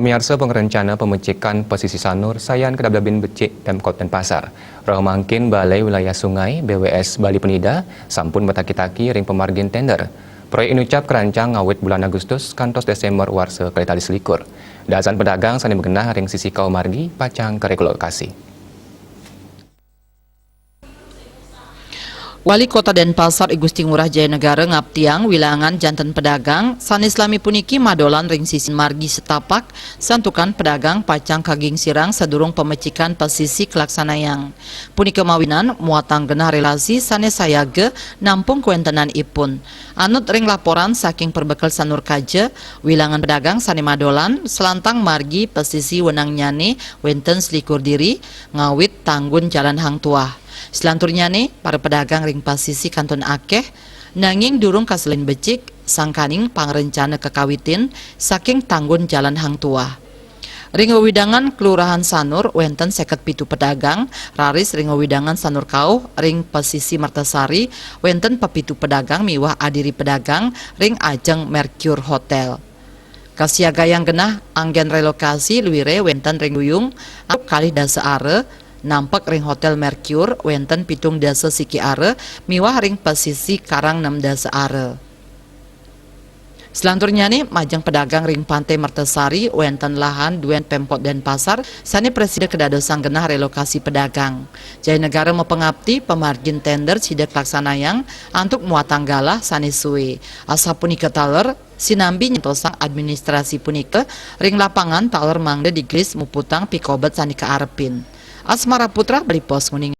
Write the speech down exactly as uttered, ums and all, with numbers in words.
Miarsa, pangarencana pemecikan pesisi sanur sayan kadablebin becik Pemkot Denpasar. Rauh mangkin Balai Wilayah Sungai, B W S, Bali Penida sampun mataki-taki ring pamargin tender. Proyek inucap karancang ngawit bulan Agustus kantos Desember warsa kalih tali selikur. Dasan pedagang sane magenah ring sisi kauh margi pacang karelokasi. Wali Kota Denpasar I Gusti Ngurah Jayanegara ngaptiang wilangan janten pedagang sane salami puniki madolan ring sisin margi setapak, santukan pedagang pacang kagingsirang sadurung pemecikan pesisi kalaksanayang. Punika mawinan muatang genah relasi sane sayaga nampung kawentenanipun. Anut ring laporan saking perbekel sanur kaja, wilangan pedagang sane madolan salantang margi pesisi wenangnyane wenten selikur diri, ngawit tanggun jalan Hang Tuah. Selanturnyane, para pedagang ring pasisi kantun akeh, nanging durung kaselin becik, sangkaning pangrencana kakawitin saking tanggun jalan Hang Tuah. Ring wewidangan Kelurahan Sanur wenten seket pitu pedagang, raris ring wewidangan Sanur Kauh ring pasisi Mertasari wenten pepitu pedagang miwah adiri pedagang ring ajeng Mercure Hotel. Kasiagayang genah anggen relokasi luire wenten ring Duyung, antuk kalih dasa ara, nampek ring Hotel Mercure wenten pitung dasa siki ara, miwah ring pasisi Karang nem dasa ara. Selanturnyane, majeng pedagang ring Pantai Mertasari wenten lahan duen Pemkot Denpasar sane prasida kadadosang genah relokasi pedagang. Jayanegara mapangapti pamargin tender sida kalaksanayang antuk muatang galah sane sue. Asapunika taler, sinambi nyantosang administrasi punika ring lapangan taler mangda digelis muputang pikobet sane kaarepin. Asmara Putra, Bali Post, nguning.